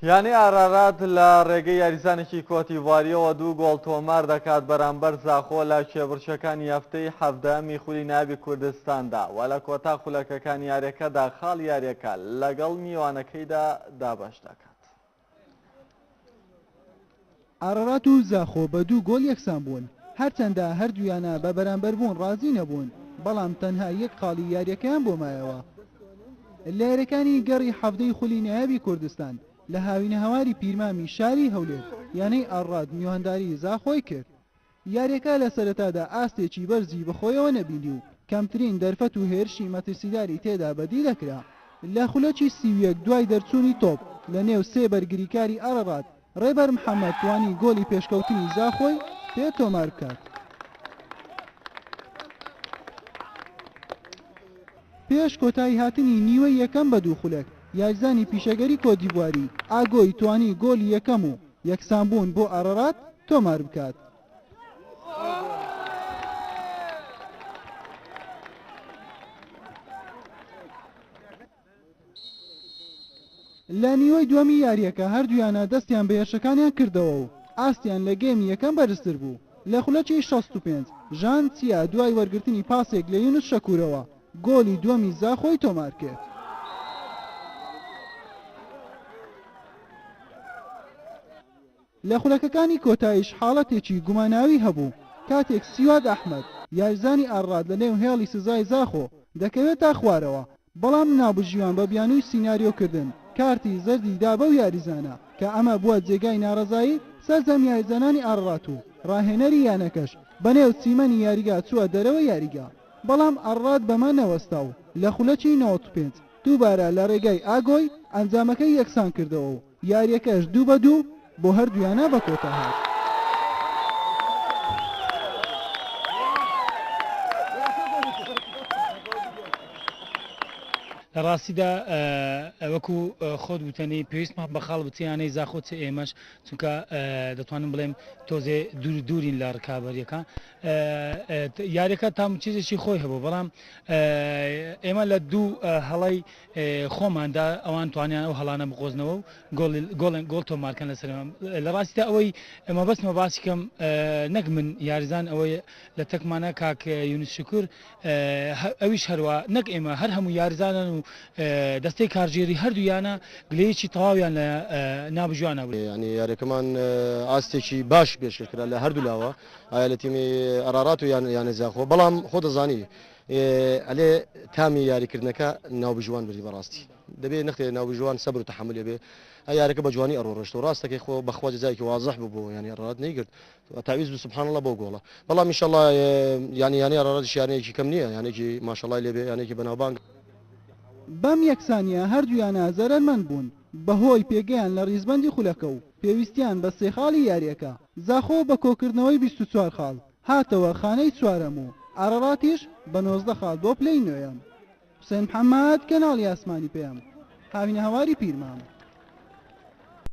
یانەی ئارارات لە رێگەی یاریزانێکی کۆتیڤوارییەوە دوو گۆڵ تۆمار دەکات بەرامبەر زاخۆ لە کێبڕکێکانی هەفتەی حەڤدەهەمی خولی نایابی کوردستاندا و لە کۆتا خولەکەکانی یاریەکەدا خاڵی یاریەکە لەگەڵ میوانەکەیدا دابەش دەکات. ئارارات و زاخۆ بە دوو گۆڵ یەکسانبوون، هەرچەندە هەردوو یانە بە بەرامبەربوون رازی نەبوون، بەڵام تەنها یەک خاڵی یارییەکەیان بۆ مایەوە. لە یارییەکانی گەڕی حەڤدەی خولی نایابی کوردستان، لە هاوینەهەواری پیرمامی شاری هەولێر، یانەی ئارارات میوانداری زاخۆی کرد. یارییەکە لە سەرەتادا ئاستێکی بەرزی بەخۆیەوە نەبینی و کەمترین دەرفەت و هێرشی مەترسیداری تێدا بەدی دەکرا. لە خولەکی 31 دوای دەرچوونی تۆپ لە نێو سێ بەرگریکاری ئارارات، ڕێبەر محەمەد توانی گۆلی پێشکەوتنی زاخۆی پێ تۆمار بکات. پێش کۆتاییهاتنی نیوەی یەکەم بە دوو خولەک، یاریزانی پیشەگەری کۆتدیڤواری ئاگۆی توانی گۆلی یەکەم و یەکسانبوون بۆ ئارارات تۆمار بکات. لە نیوەی دووەمی یارییەکە هەردوو یانە دەستیان بە هێرشەکانیان کردەوە و ئاستیان لە گێمی یەکەم بەرزتر بوو. لە خولەکی 65 ژان چیا دوای وەرگرتنی پاسێک لە یونس شەکورەوە گۆلی دووەمی زاخۆی تۆمارکرد. لە خولەکەکانی کۆتاییش حاڵەتێکی گوماناوی هەبوو، کاتێک سیواد ئەحمەد، یاریزانی ئارارات لە نێو هێڵی سزای زاخۆ دەکەوێتە خوارەوە، بەڵام ناوبژیوان بە بیانووی سیناریۆکردن کارتی زەردی دا بەو یاریزانە، کە ئەمە بووە جێگای ناڕەزایی سەرجەم یاریزانانی ئارارات و راهێنەری یانەکەش بەنێو چیمەنی یاریگا چووە دەرەوەی یاریگا. بەڵام ئارارات بەمە نەوەستا و لە خولەکی 95 دووبارە لە رێگای ئاگۆی ئەنجامەکەی یەکسانکردەوە و یارییەکەش دوو بە دوو بۆ هەردوو یانە بە کۆتا هات. لە ڕاستیدا وەکو خۆت وتەنی پێویستمان بە خاڵ بچ یانەی زاخۆ چ ئێمەش چونکە دەتوانم بڵێم تۆزێ دوور دوورین لە ڕکابەریەکە یاریەکە تام چیزێکی خۆی هەبوو بەڵام ئێمە لە دوو هەڵی خۆماندا ئەوان توانیان ئەو هەڵانە بقۆزنەوە و گۆڵ تۆمارکەن لەسەر لە ڕاستیدا ئەوەی مەبەستمە باسی کەم نەک من یاریزان ئەوەی لە تەکمانە کاک یونس شکر ئەویش هەروە نەک ئێمە هەر هەموو یاریزانان و دەستەی کارگێری هەردوو یانە گلەیەکی تەواویان لە نابژوانە بوو. یانی یاریەکەمان ئاستێکی باش پێشکەش کرا لە هەردوو لاوە ئایا لە تیمی ئەرارات و یان یانەی زاخۆ بەڵام خۆ دەزانی ئەلێ تامی یاریکردنەکە ناوبژیوان بردی بەڕاستی دەبێ نەختێ ناوبژیوان سەبر و تەحەمولی بێ یارەکە بە جوانی ئەڕۆ ڕۆشت و ڕاستەکەی خۆ بەخوا جزایەکی وازح بوو بۆ یانی ئەڕات نەیگرت تاویز بوو سبحان الله بۆ گۆڵە بەڵام ئینشەڵا یانی یانی ئەڕات یانەیەکی کەم نییە یانێکی ماشەڵای لێبێ یانێکی بەناوبانگ. بەم یەکسانییە هەردوو یانە زەرەرمەند بوون بەهۆی پێگەیان لە ریزبەندی خولەکە و پێویستیان بە سێ خاڵی یارییەکە، زاخۆ بە کۆکردنەوەی 24 خاڵ هاتەوە خانەی چوارەم و ئاراراتیش بە 19 خاڵ بۆ پلەی نۆیەم. حوسێن محەمەد، کەناڵی ئاسمانی پەیام، هاوینەهەواری پیرمام.